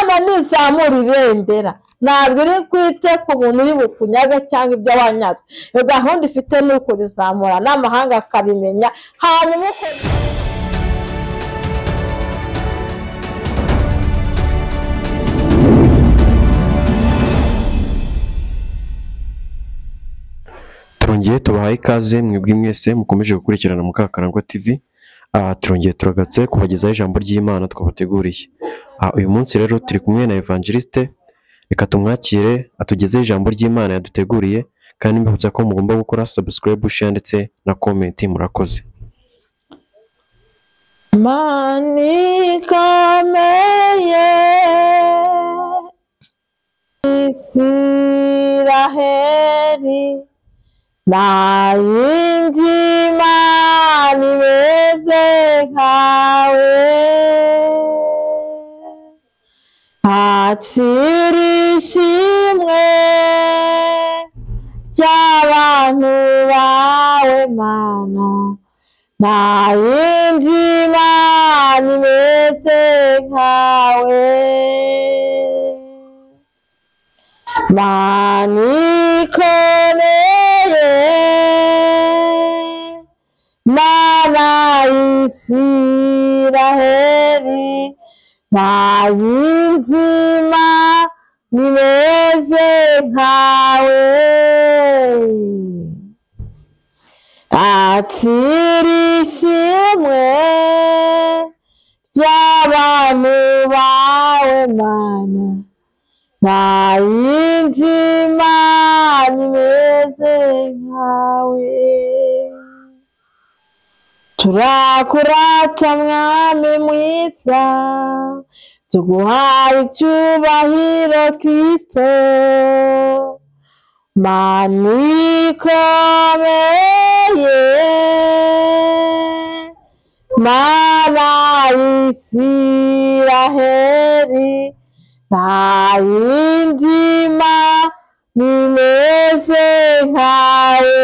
Imana nizamura ibendera, ntabwo iri kwite ku muntu uri bukunyaga cyangwa ibyo wanyazwe. Iyo gahunda ifite ni ukurizamura n'amahanga akabimenya, hanyuma turongeye tubahaye ikaze mwebwe mwese mukomeje gukurikirana Mukakarangwa TV. Turongeye turagatse kubagezaho ijambo ry'Imana twabateguriye. Uyu munsi rero turi kumwe na Evangeliste, reka tumwakire atugezeho ijambo ry'Imana yaduteguriye, kandi mbibutsa ko mugomba gukora subscribe, share ndetse na comment. Murakoze. Imana ikomeye Isiraheli, nta yindi Mana imeze nkawe, hakiri ishimwe ry'abantu bawe Mana, nta yindi Mana imeze nkawe. Mana ikomeye, Mana Isiraheli, nta yindi Mana imeze nkawe, akira ishimwe ry'abantu bawe Mana, nta yindi Mana imeze nkawe. Turakurata Mwami mwiza, tuguhaye icyubahiro Kristo. Mana ikomeye, Mana Isiraheli, nta yindi Mana imeze nkawe,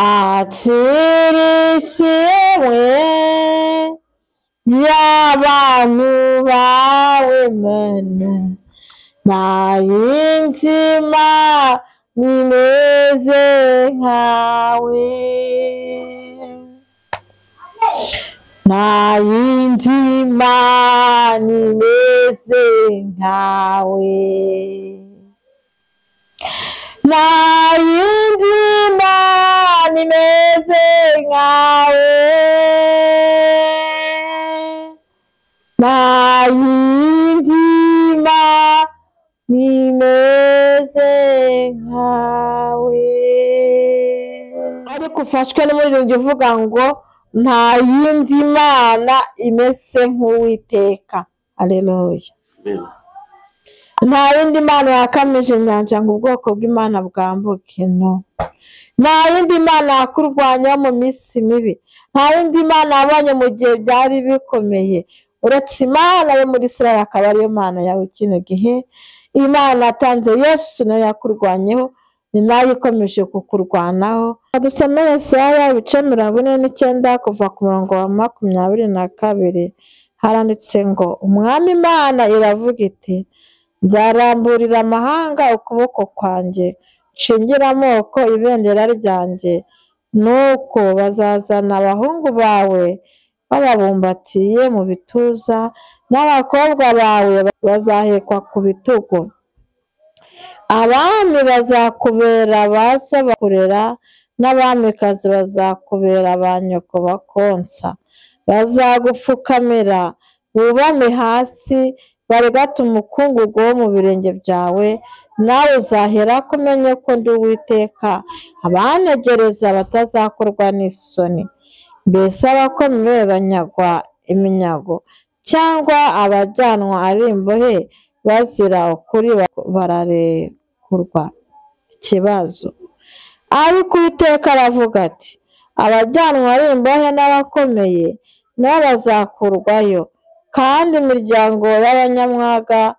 akira ishimwe ry'abantu bawe Mana, nta yindi Mana imeze nkawe, nta yindi Mana imeze nkawe, nta yindi Mana imeze nkawe, nta yindi Mana imeze nkawe. Ariko ufashwe n'umuririmbyi uvuga ngo nta yindi Mana imeze nk'Uwiteka. Haleluya. Nta yindi Mana yakamije inyanja ngo ubwoko bw'Imana bwambuke, no. Nta yindi Mana yakurwanya mu minsi mibi, nta yindi Mana yabonye mu gihe byari bikomeye uretse Imana yo muri Isirayeli, akaba ariyo Mana yawe kino gihe. Imana yatanze Yesu nayo yakurwanyeho, ni nayo ikomeje kukurwanaho. Dusome Yesaya ibice 49 kuva ku murongo wa 22, haranditse ngo Umwami Imana iravuga iti, nzaramburira amahanga ukuboko kwanjye, nshingira amoko ibendera ryanjye, nuko bazazana abahungu bawe bababumbatiye mu bituza, n'abakobwa bawe bazahekwa ku bitugu. Abami bazakubera ba so bakurera, n'abamikazi bazakubera ba nyoko bakonsa. Bazagupfukamira bubame hasi, barigata umukungugu wo mu birenge byawe, nawe uzahera kumenye ko ndi Uwiteka, abantegereza batazakorwa n'isoni. Mbese abakomeye banyagwa iminyago, cyangwa abajyanwa ari imbohe bazira ukuri bararekurwa? Ikibazo. Ariko Uwiteka aravuga ati, abajyanwa ari imbohe n'abakomeye nabo bazakurwayo, kandi imiryango y'abanyamwaga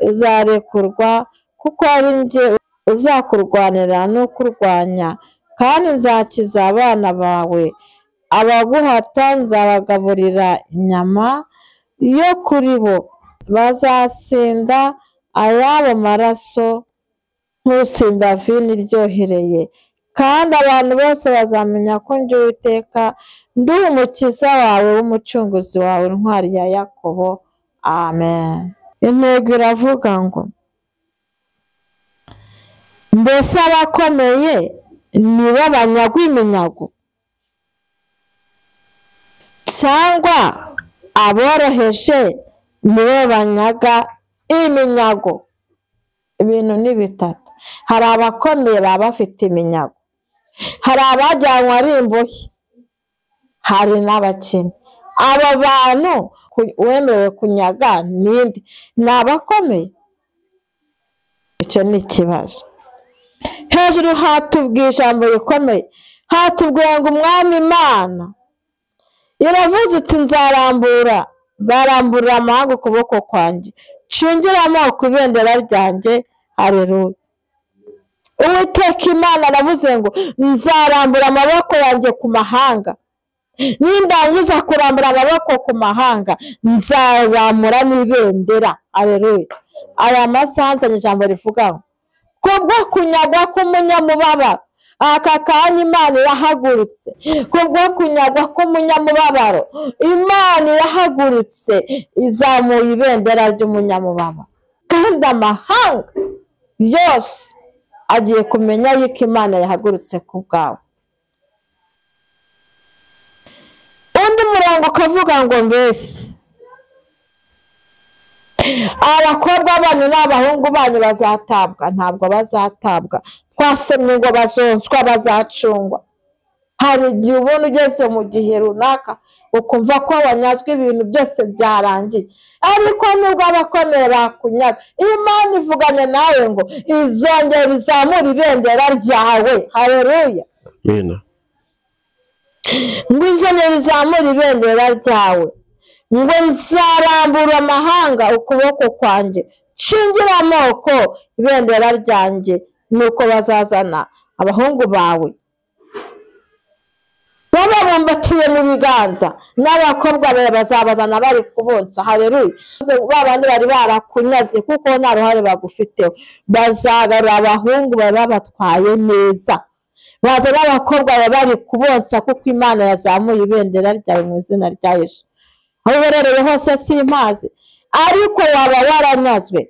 izarekurwa, kuko ari njye uzakurwanira n'ukurwanya, kandi nzakiza abana bawe. Abaguhata nzabagaburira inyama yo kuri bo, bazasinda ayabo maraso nk'usinda vino iryohereye. Kandi abantu bose bazamenya ko njye Uwiteka ndi umukiza wawe w'umucunguzi wawe, intwari ya Yakobo. Amen. Intego iravuga ngo mbese abakomeye nibo banyagwa iminyago, cyangwa aboroheje nibo banyaga iminyago? Ibintu ni bitatu. Hari abakomeye baba bafite iminyago, hari abajyanwe ari imbohe, hari n'abakene. Abo bantu wemerewe kunyaga ninde? Ni abakomeye. Icyo ni ikibazo. Hejuru hatubwiye ijambo rikomeye, hatubwiye ngo Umwami Imana iravuze iti nzaramburira amahanga ukuboko kwanjye, nshingire amoko ibendera ryanjye. Haleluya. Uwiteka Imana aravuze ngo nzarambura amaboko yanjye ku mahanga, nindangiza kurambura amaboko ku mahanga nzazamura n'ibendera. Haleluya. Aya masaha nzanye ijambo rivuga ngo kubwo kunyagwa k'umunyamubabaro, aka kanya Imana irahagurutse. Kubwo kunyagwa k'umunyamubabaro, Imana irahagurutse, izamuye ibendera ry'umunyamubabaro, kandi amahanga yose agiye kumenya yuko Imana yahagurutse ku bwawe. Undi murongo ukavuga ngo mbese abakobwa banyu n'abahungu banyu bazatabwa? Ntabwo bazatabwa. Twasomye ngo bazonswa, bazacungwa. Hari igihe ubona ugeze mu gihe runaka ukumva ko wanyazwe, ibintu byose byarangiye, ariko nubwo abakomeye bakunyaga, Imana ivuganye nawe ngo izongera izamura ibendera ryawe. Haleluya. Amina. Ngo izongera izamura ibendera ryawe, ngo nzarambura amahanga ukuboko kwanjye, nshingire amoko ibendera ryanjye, nuko bazazana abahungu bawe bababumbatiye mu biganza, n'abakobwa bawe bazabazana bari kubonsa. Haleluya. Ba bandi bari barakunyaze kuko nta ruhare bagufiteho, bazagarura abahungu bawe babatwaye neza, baza n'abakobwa bawe bari kubonsa, kuko Imana yazamuye ibendera ryawe mu izina rya Yesu. Aho uherereye hose simpazi, ariko waba waranyazwe.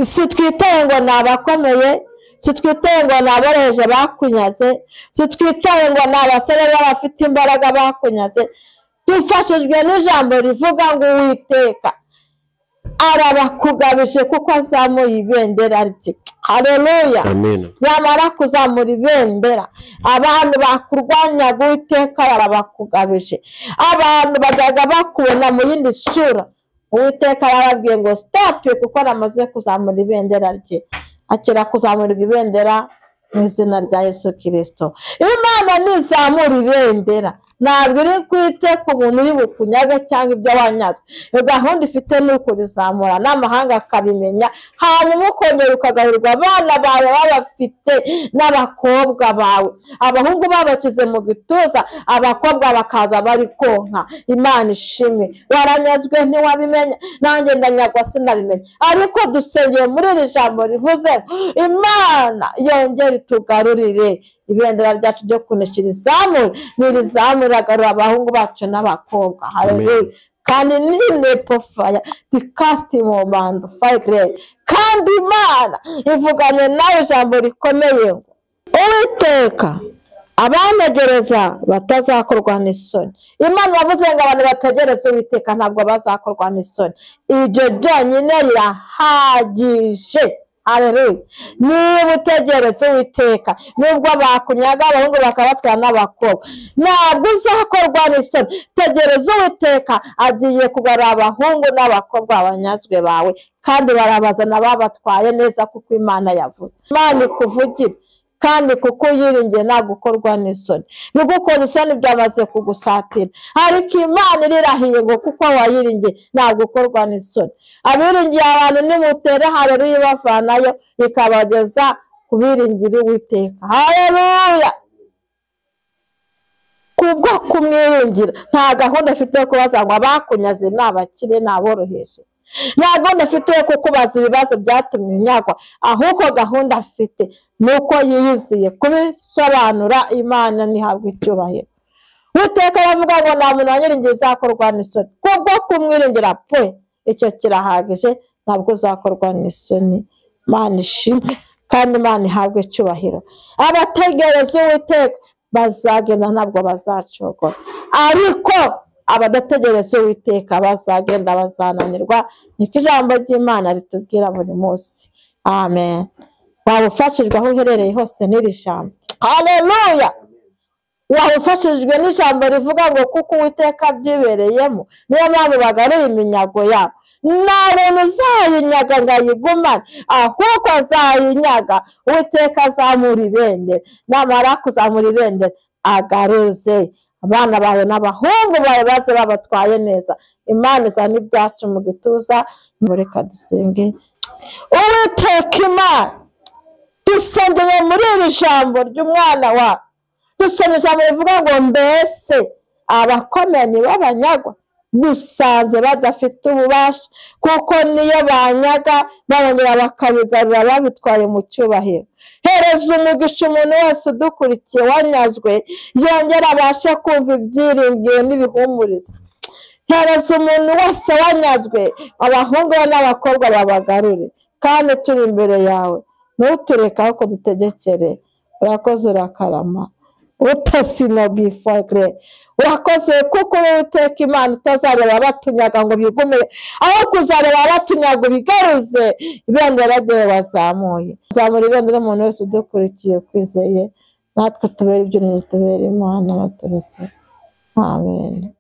Si twitaye ngo ni abakomeye, si twitaye ngo ni aboroheje bakunyaze, si twitaye ngo ni abasore b'abafite imbaraga bakunyaze. Dufashijwe n'ijambo rivuga ngo Uwiteka arabakugabije kuko azamuye ibendera rye. Haleluya. Amen. Yamara kuzamura ibendera, abantu bakurwanyaga Uwiteka arabakugabije. Abantu bajyaga bakubona mu yindi sura, Uwiteka arababwiye ngo stop, kuko namaze kuzamura ibendera rye. Akira kuzamurirwa ibendera mu izina rya Yesu Kristo. Imana nizamura ibendera, ntabwo iri kwite ku muntu uri bukunyaga cyangwa ibyo wanyazwe. Iyo gahunda ifite ni ukurizamura n'amahanga akabimenya, hanyuma ukongera ukagarurirwa abana bawe babafite n'abakobwa bawe. Abahungu babashyize mu gituza, abakobwa bakaza bari konka. Imana ishimwe. Waranyazwe ntiwabimenya, nanjye ndanyagwa sinabimenya, ariko dusengeye muri iri jambo rivuze Imana yongere itugarurire ibendera ryacu ryo kunesha, irizamure nirizamure, agarura abahungu bacu n'abakobwa. Haleluya. Kandi ni nepofaya dikasitimo bando fayigre. Kandi Imana ivuganye nawe ijambo rikomeye ngo Uwiteka abantegereza batazakorwa n'isoni. Imana yavuze ngo abantu bategereza Uwiteka ntabwo bazakorwa n'isoni. Ibyo byonyine rirahagije. Haleluya. Niba utegereza Uwiteka, nubwo bakunyaga abahungu bakabatwara n'abakobwa, ntabwo uzakorwa n'isoni. Tegereza Uwiteka, agiye kugarura abahungu n'abakobwa abanyazwe bawe, kandi barabazana babatwaye neza, kuko Imana yavuze. Imana ikuvugire, kandi kuko uyiringiye ntabwo ukorwa n'isoni. Nigukora isoni byamaze kugusatira, ariko Imana irirahiye ngo kuko wayiringiye ntabwo ukorwa n'isoni. Abiringiye abantu nimutere haleluya, ibavanayo ikabageza ku biringira Uwiteka. Haleluya. Kubwo kumwiringira nta gahunda afite yo kubaza ngo abakunyaze ni abakire ni aboroheje, nta gahunda afite yo kukubaza ibibazo byatumye unyagwa, ahubwo gahunda afite ni uko yiyiziye kubisobanura. Imana ntihabwe icyubahiro. Uwiteka aravuga ngo nta muntu wanyiringiye uzakorwa n'isoni. Kubwo kumwiringira pe, icyo kirahagije, ntabwo uzakorwa n'isoni. Imana ishimwe kandi Imana ihabwe icyubahiro. Abategereza Uwiteka bazagenda ntabwo bazacogora, ariko abadategereza Uwiteka bazagenda bazananirwa. Niko ijambo ry'Imana ritubwira buri munsi. Amen. Waba ufashijwe aho uherereye hose n'iri jambo. Haleluya. Waba ufashijwe n'ijambo rivuga ngo kuko Uwiteka abyibereyemo, niyo mpamvu bagaruye iminyago yabo. Nta muntu uzayinyaga ngo ayigumane, ahubwo azayinyaga Uwiteka azamura ibendera. Namara kuzamura ibendera agaruze abana bawe n'abahungu bawe baze babatwaye neza. Imana izana ibyacu mu gituza. Reka dusenge. Uwiteka Imana, dusengeye muri iri jambo ry'umwana wawe. Dusoma ijambo rivuga ngo mbese abakomeye b'abanyagwa dusanze badafite ububasha, kuko niyo banyaga barongera bakabigarura babitwaye mu cyubahiro. Hereza umugisha umuntu wese udukurikiye wanyazwe, yongera abashe kumva ibyiringiro n'ibihumuriza. Hereza umuntu wese wanyazwe, abahungu be n'abakobwa babagarure, kandi turi imbere yawe ntutureke ahubwo dutegekere. Urakoze urakarama utasinobifagre. Urakoze kuko Uwiteka Imana utazareba batunyaga ngo bigume, aho kuzareba batunyaga bigaruze ibendera ryawe wazamuye. Zamura ibendera umuntu wese udukurikiye kwizeye, natwe tubere ibyo tubere Imana batureke. Amen.